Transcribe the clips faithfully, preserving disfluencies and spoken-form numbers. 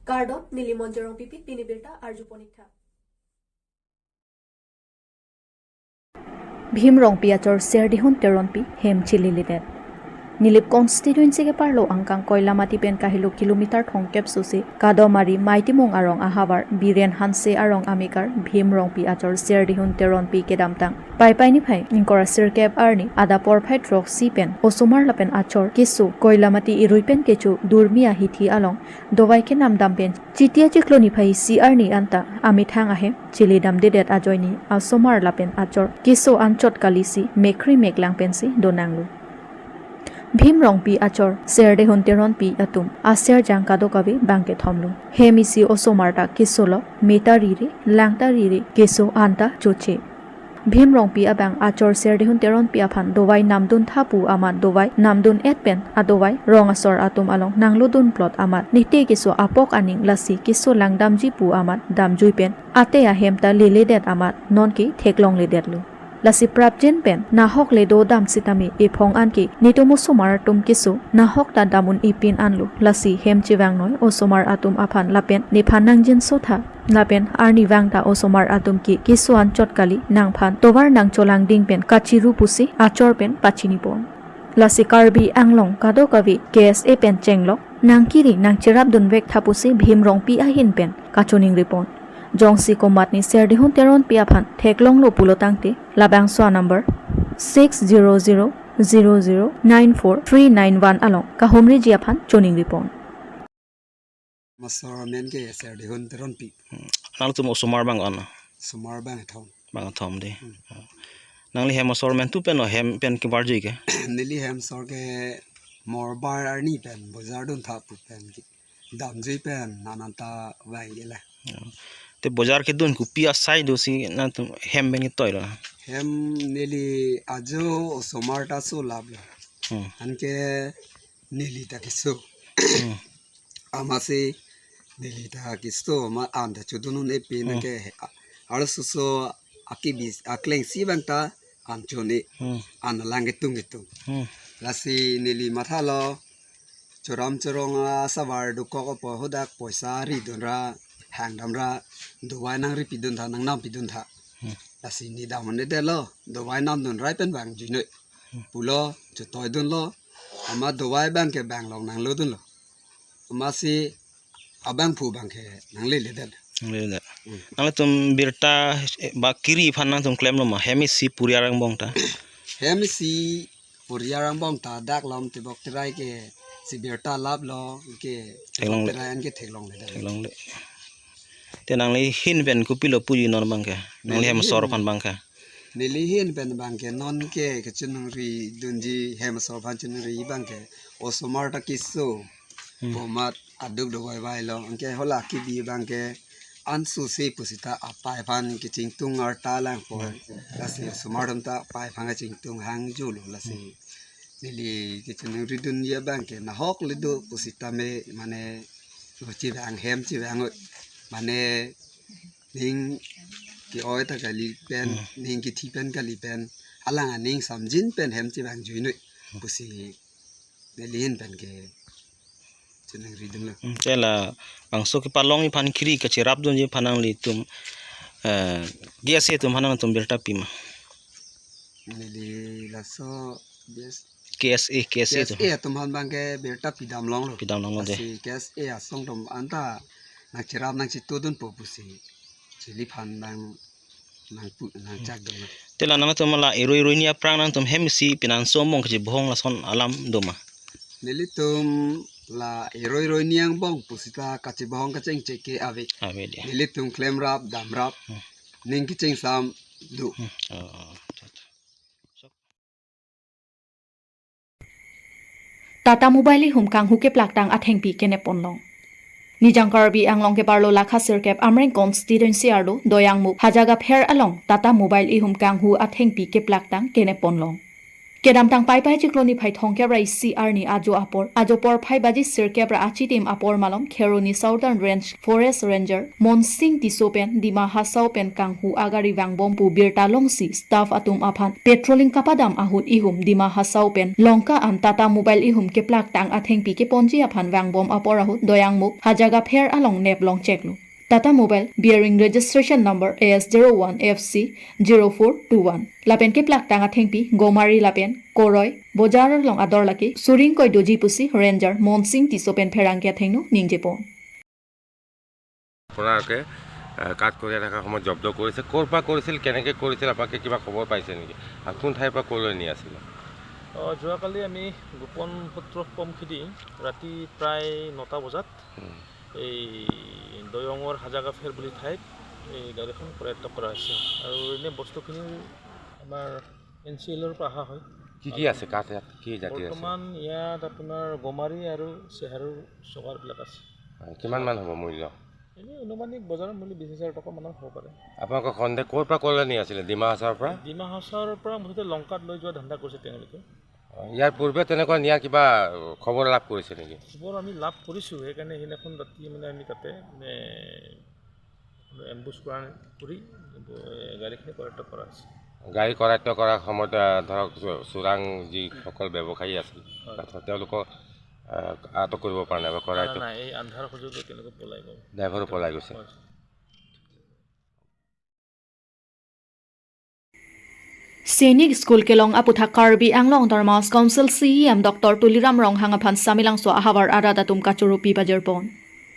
Kardom, neli Monjir Rongpipi, pini birta arjuponik tha. Bhim Rongpi achor Serdihun Teronpi hem chililidet. Nilip constituency keparlo angkang Koilamati pen kahelo kilometer thomkep susi Kadomari Maitimung arong ahavar Biren Hanse arong amekar Bhim Rongpi achor Serdihun Teronpi kedamtang Paipai niphai ingkoi ra sirkep arni adap porphai throksi pen osomar lapen achor keso Koilamati irui pen kecho Durmi ahithi along dovai kenam dam pen Chiti achiklo niphai isi arni anta amethang ahem chilidamdedet ajoine asomar lapen achor keso anchot kalisi mekhri meklang pensi donanglo. Bhim Rongpi achor Serdihun Teronpi atum aserjang kadokave bangkethomlo. Hem isi osomar ta keso lo, me ta rire, lang ta rire, keso anta choche. Bhim Rongpi abang achor Serdihun Teronpi aphan dovai namdun tha pu amat dovai namdun et pen adovai rong asor atum along nanglodun plot amat nite keso apok aning lasi keso langdamji pu amat damjui pen ate ahem ta leledet amat nonke theklongledetlo. Lasi prapjin pen nahok le dodam sitame ephong anke netum osomar atum keso nahok ta damun ipin anlo lasi hem chevangnoi osomar atum aphan lapen nephan nangjinso tha. Lapen arnivang ta osomar atum ke keso anchot kali nangphan tovar nangcholangding pen kachiru pusi achor pen pachinipon. Lasi Karbi Anglong kadokave K S A pen chenglok nangkiri nangcherapdunvek tha pusi Bhim Rongpi ahin pen kachoningripon. Jongsi komatne Serdihun Teronpi aphan theklonglo pulo tangte labangso anumber six zero zero zero zero nine four three nine one along kahumriji aphan choningripon. Masor amen ke Serdihun Teronpi. Hmm. Nangtum osomar bang-an? Osomar bangkethom. Bangkethom de. Hmm. Nangli hem asor mentu pen o hem pen kebarjui ke? Neli hem asor ke morbar arni pen bojar dun tha pu pen ke damjui pen nananta vang ke la. Hmm. Te bojar kedun kopi asai dosi nangtum hem pen ketoilo? Hem neli ajo osomar ta solaplo. Hmm. Anke neli ta keso. Hmm. Amatsi neli ta keso amat an ta chodun un-e pen Hmm. ke arloso akebi aklengsi bang ta an cho-un-e. Hmm. An lang ketung ketung. Hmm. Lasi neli mathalo choram chorong asavar dokok apot hadak poisa ridun ra hangdam ra dovai nangripidun tha nangnampidun tha. Hmm. Lasi ne dam un-edetlo dovai namdun rai pen vangjuinoi. Hmm. Pulo chotoidunlo. Amat dovai bang ke banglong nanglodunlo. Amatsi abangphu bang ke nangleledet. Nangleledet. Hmm. Nanglitum birta, eh, ba kiri aphan nangtum klemlo ma? Hem isi puriar angbong ta. Hem isi puriar angbong ta dak lom tebok terai ke si birta laplo ke Theklong tebok terai an ke theklongledet. Theklongle. Te nangli ahin pen kopilo puji non bang ke? Nangli Neli hem asor ahin. Aphan bang ke? Neli ahin pen bang ke non ke kechiningridunji hem asor aphan chiningri bang ke osomar ta keso. Hmm. Pu amat aduk dovai vailo. Anke hala kebi bang ke ansu se pusita apai aphan kechingtung arta lang po. Hmm. Lasi osomar atum ta apai aphan kechingtung hangjulo lasi. Hmm. Neli kechiningridunji abang ke nahok le do pusitame mane chevang hem chevang-oi. Mane ning ke-oi ta kali pen, Hmm. ning kethi pen kali pen, alang aning samjin pen hem chevangjuinoi. Hmm. Pusi neli ahin pen ke chiningridunlo. Hmm, te labangso kepalongji aphan kiri kacherapdunji aphan nanglitum, eh, K S A atum aphan nangtum birta pi ma? Neli laso K S A, K S A atum. K S A atum aphan bang ke birta pidam longlo. Pidam longlo de. Lasi K S A asong atum anta nangcherap nangchitudunpo pusi chili aphan nang nangpu nangchakdun. Te la nangtum la irui irui ni aphrang nangtum hem isi pinanso mong kachibohong lason alam do ma? Nelitum la irui irui ni angbong pusita kachibohong kachingchek ke ave. Ave de. Nelitum klemrap damrap. Hmm. Ning kechingsam do. Hmm. Oh, oh. Tata Mobile ihum kanghu keplaktang athengpi kenep ponlong. Nijang Karbi Anglong keparlo lakha sirkep Amreng constituency arlo Doyangmukh Hajagapher along Tata Mobile ihum kanghu athengpi keplaktang kenep ponlong. Kedamtang Paipai chiklo niphai thomkep ra isi arni ajo apor, ajo porphai baji sirkep ra achitim apor malom Kheroni Southern Range Forest Ranger Monsing Tisso pen Dima Hasao pen kanghu agari vangbom pu birta longsi staff atum aphan patrolling kapadam ahut ihum Dima Hasao pen Lanka an Tata Mobile ihum keplaktang athengpi keponji aphan vangbom apor ahut Doyangmukh Hajaga pher along nep longcheklo. Tata Mobile bearing registration number A S zero one F C zero four two one. Lapen keplaktang athengpi Gomari lapen Koroi bojar along ador lake suring koi doji pusi Ranger Monsing Tisso pen pherangke athengno ningjepon. আপোনালোকে আহ, কাট কৰি থকাৰ সময়ত জব্দ কৰিছে। ক'ৰ পৰা কৰিছিল, কেনেকে কৰিছিল, আপোনালোকে কিবা খবৰ পাইছে নেকি? আৰু কোন ঠাইৰ পৰা ক'লৈ নি আছিলে? অ, যোৱাকালি আমি গোপন সূত্ৰ পম খেদি ৰাতি প্ৰায় নটা বজাত উম। এই দৈৰঙৰ হাজাগা ফেৰ বুলি ঠাইত এই গাড়ীখন কৰায়ত্ত কৰা হৈছে। আৰু এনে বস্তুখিনি আমাৰ এন চি এলৰ পৰা অহা হয়। কি কি আছে, কাঠ ইয়াত কি জাতি আছে? বৰ্তমান ইয়াত আপোনাৰ গমাৰি আৰু চেহাৰুৰ চকাৰবিলাক আছে। হয়, কিমান মান হ'ব মূল্য? এনেই আনুমানিক বজাৰৰ মূল্য বিশ হাজাৰ টকা মানৰ হ'ব পাৰে। আপোনালোকৰ সন্দেহ ক'ৰ পৰা ক'লৈ নি আছিলে? ডিমা হাছাওৰ পৰা? ডিমা হাছাওৰ পৰা মুঠতে লংকাত লৈ যোৱা ধান্দা কৰিছে তেওঁলোকে। ইয়াৰ পূৰ্বে তেনেকুৱা নিয়াৰ কিবা খবৰ লাভ কৰিছে নেকি? খবৰ আমি লাভ কৰিছোঁ, সেইকাৰণে সেইদিনাখন ৰাতি মানে আমি তাতে মানে এম্বুছ কৰা কৰি গাড়ীখিনি কৰায়ত্ত কৰা হৈছে। গাড়ী কৰায়ত্ত কৰাৰ সময়ত আহ, ধৰক চোৰাং যিসকল ব্যৱসায়ী আছিল, হয়। তেওঁলোকক আহ, আটক কৰিব পৰা নাই বা নাই, কৰায়ত্ত নাই, এই আন্ধাৰ সুযোগত তেওঁলোকে পলাই গ'ল। ড্ৰাইভাৰো পলাই গৈছে। হয়। Sainik School kelong aputhak Karbi Anglong Autonomous Council C E M Doctor Tuliram Ronghang aphan Samelangso ahavar arat atum kachoro pi pajirpon.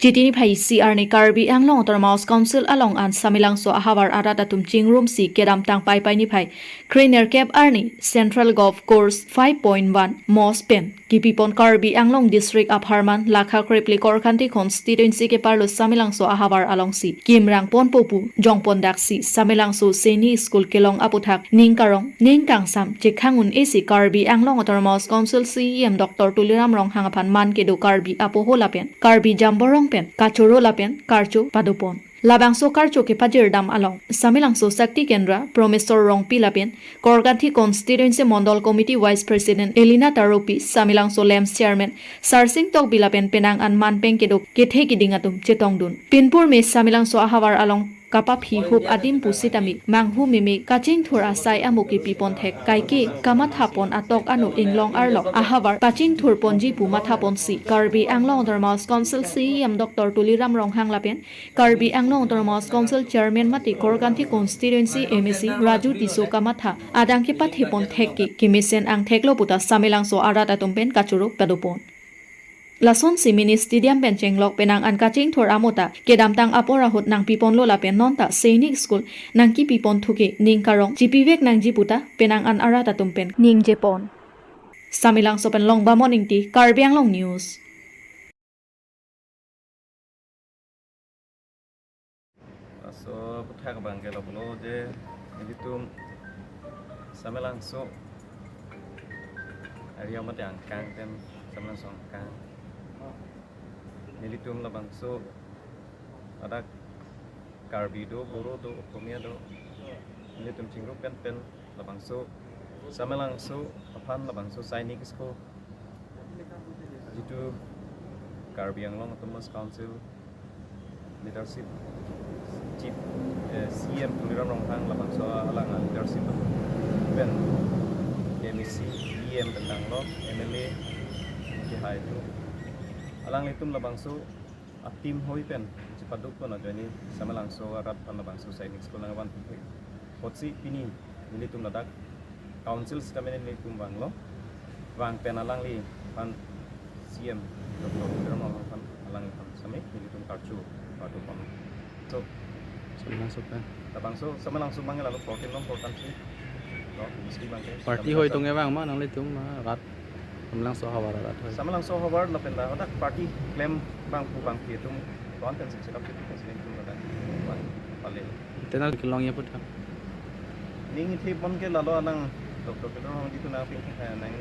Chiti niphai isi arni Karbi Anglong Autonomous Council along an Samelangso ahavar arat atum chingrumsi kedamtang Paipai niphai krenerkep arni Central Golf Course five point one MOS pen kipipon Karbi Anglong District apharman lakha krepli Korkanthi Constituency keparlo Samelangso ahavar alongsi kimrang ponpo pu jongpondaksi Samelangso Sainik School kelong aputhak ning karong ning kangsam chekhang un-esi Karbi Anglong Autonomous Council C E M Doctor Tuliram Ronghang aphan man kedo Karbi apoho lapen Karbi jamborong pen kachoro lapen karcho padopon. Labangso karcho kepajirdam along Samelangso Shakti Kendra Promeswar Rongpi lapen Korkanthi Constituency Mondol Committee Vice President Elina Taropi, Samelangso LAMPS Chairman Sarsing Tokbi lapen penang an man peng kedo kethe kiding atum chetongdun. Pinpur me Samelangso ahavar along kapaphi hup adim pusitame manghu meme kachingthur asai amo kipipon thek kaike kamathapon atok ano inglong arlo ahavar pachingthur ponji pu mathaponsi Karbi Anglong Autonomous Council C E M Doctor Tuliram Ronghang lapen Karbi Anglong Autonomous Council Chairman mate Korkanthi Constituency M A C Raju Tisso kamatha adang kepathepon thekke kemesen angtheklo puta Samelangso arat atum pen kachoro padopon. Lasonsi mini stadium pen chenglok penang an kachingthur amo ta kedamtang apor ahut nangpiponlo lapen nonta Sainik School nangkipipon thuke ning karong chipivek nangji puta penang an arat atum pen ningjepon. Samelangso pen Longbamon Ingti, Karbi Anglong News. Laso aputhak abangke lapulo je nelitum Samelangso area mate angkang pen Samelangso angkang nelitum labangso ladak Karbi do, Boro do, Okhomia do, nelitum chingrum pen pen labangso Samelangso aphan labangso Sainik School, jitu Karbi Anglong Autonomous Council leadership, Chief eh, C E M Tuliram Ronghang labangso alang leadership pen M A C, E M pen tanglo, M L A, kehai tu alanglitum labangso a-team hoi pen chipaduk pon ajoine Samelangso arat aphan labangso Sainik School nangvan phi. Kotsi pini nelitum ladak council sitame nelitum vanglo. Vang pen alangliphan C E M Doctor Tuliram Ronghang aphan alangliphan sitame nelitum karcho padopon. So, Samelangso pen. Labangso Samelangso abangke lalo fourteen long Korkanthi lo, mesti abangke. Party hoi tong abang ma nanglitum ma rat Samelangso ahavar rat hoi. Samelangso ahavar lapen dak party klem abang pu abangke atum ton pen sing setup itu pen sing itu dak abang pale. Tena kelong ya puthak. Ning ithi pon ke lalo alang Doctor Pedro Hong ditu na ping eh, nang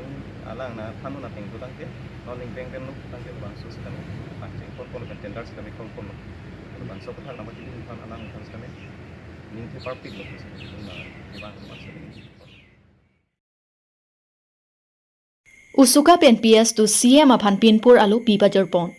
alang na thanu na ping tu tangke, non ning peng pen nuk tangke labangso sitame pangcheng pon pon pen tender sitame pon pon nuk. Labangso aputhak nama kini phan alang phan sitame ning ithi parpik lo sitame na abang abang sitame. Usuka pen P S to C M aphan pinpur alo pi pajirpon.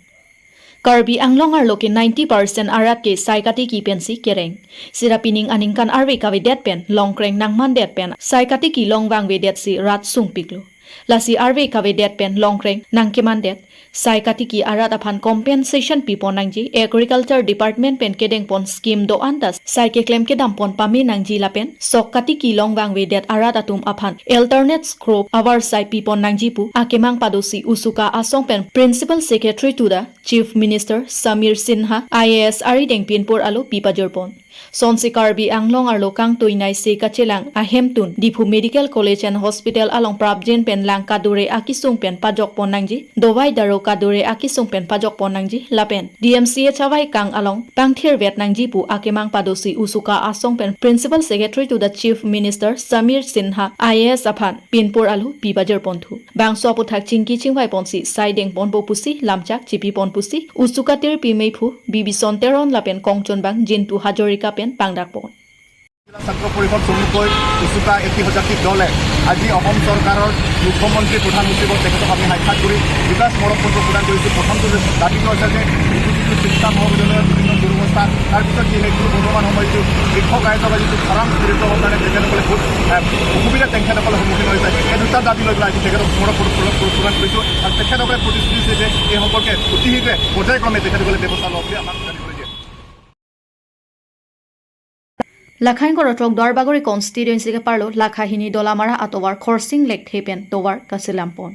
Karbi Anglong arlo ke ninety percent arat ke sai katiki pensi kereng. Sira pining aningkan arve kavedet pen longkreng nangmandet pen sai katiki long vangvedet si rat sungpiklo. Lasi arve kavedet pen longkreng nangkemandet sai katiki arat aphan compensation pipon nangji, Agriculture Department pen kedengpon scheme do-an ta sai keklem kedampon pame nangji lapen sok katiki long vangvedet arat atum aphan alternate crop avarsai pipon nangji pu akemang padosi Usuka asong pen Principal Secretary to the Chief Minister Samir Sinha I A S arideng pinpur alo pi pajirpon. Sonsi Karbi Anglong arlo kangtuinei se kachelang ahemtun Diphu Medical College and Hospital along prapjin pen lang kadure akisung pen pajokpon nangji, dovai daro kadure akisung pen pajokpon nangji lapen D M C H avaikang along pangthirvet nangji pu akemang padosi Usuka asong pen Principal Secretary to the Chief Minister Samir Sinha I A S aphan pinpur alo pi pajirponthu. Bangso aputhak chingki chingvaiponsi sai dengponpo pusi lamchak chipipon pusi Usuka tirpi meiphu Bibison Teron lapen kongchonbang Jintu Hazarika pen pangdakpon. ছাত্ৰ পৰিষদ চমুকৈ উচুকা এটি সজাতি দলে আজি অসম চৰকাৰৰ মুখ্যমন্ত্ৰী প্ৰধান সচিবক তেখেতক আমি সাক্ষাৎ কৰি বিকাশমূলক পত্ৰ প্ৰদান কৰিছোঁ। প্ৰথমটো যে দাবী কৰিছে যে যিটো যিটো চিকিৎসা মহাবিদ্যালয়ৰ বিভিন্ন দুৰৱস্থা, তাৰপিছত যিহেতু বৰ্তমান সময়ত যিটো কৃষক ৰাইজৰ যিটো খৰাং পীড়িত কাৰণে তেখেতসকলে বহুত, এ, অসুবিধা তেখেতসকলৰ সন্মুখীন হৈছে, এই দুটা দাবী লৈ পেলাই আজি তেখেতক মূলক প্ৰ-, প্ৰ-, প্ৰ-, প্ৰদান কৰিছোঁ আৰু তেখেতসকলে প্ৰতিশ্ৰুতি দিছে যে এই সম্পৰ্কে অতি শীঘ্ৰে পৰ্যায়ক্ৰমে তেখেতসকলে ব্যৱস্থা ল'ব বুলি আমাক জানিবলৈ দিয়ে। Lakhain Koratrok Duarbagori constituency keparlo Lakhahini Dolamara atovar Khorsing Lekthe pen tovar kasilampon.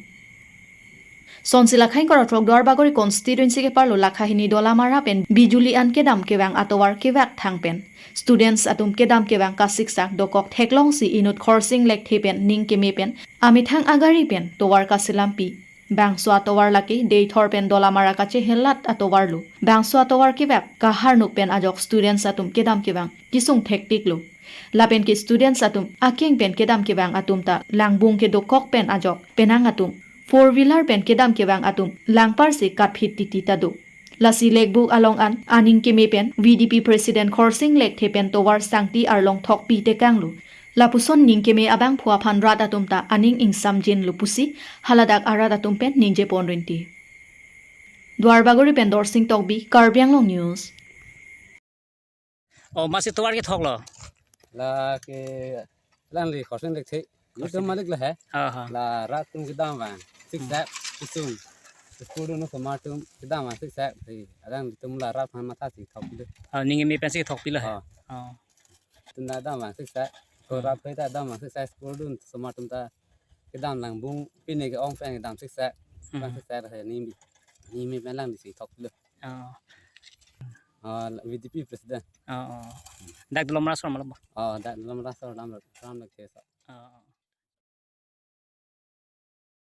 Sonsi Lakhain Koratrok Duarbagori constituency keparlo Lakhahini Dolamara pen Bijuli an kedam kevang atovar kevak thang pen students atum kedam kevang kasiksak dokok theklongsi inut Khorsing Lekthe pen ning keme pen amethang agari pen tovar kasilampi. Bangso atovar lake Deithor pen Dolamara kachehelat atovarlo. Bangso atovar kevak kaharnuk pen ajok students atum kedam kevang kisung thektiklo. Lapen ke students atum akeng pen kedam kevang atum ta langbung kedokok pen ajok penang atum four wheeler pen kedam kevang atum langpar si katphit titi ta do. Lasi lekbuk along an aning keme pen V D P President Khorsing Lekthe pen tovar sangti arlong thokpi tekanglo. Lapuson ning keme abangphu aphan rat atum ta aning ingsamjinlo pusi haladak arat atum pen ningjepon rinti. Duarbagori pen Dorsing Tokbi, Karbi Anglong News. Oh, masi tovar kethoklo? Lake, alangli Khorsing Lekthe. Khorsing. Itum malik la he. Ha, ha. La rat atum kedam vang siksak, kisung. School dun osomar atum kedam vang siksak. Hi, alanglitum la rat aphan matha si thokpilo. Ah, ning keme pensi thokpilo he. Ah. Oh. Atum ta dam vang siksak. Ko, hmm, rat phai ta dam vang siksak, school dun osomar atum ta kedam langbung pine ke-ong pen kedam siksak. Hmm. Vang siksak he, ning, ning keme pen alangli si thokpilo. Oh. Ah, V D P president. Oh, oh. Dak Dolamara asor ma lo? Oh, dak Dolamara asor, Ram, Ram Lekthe asor. Oh, oh.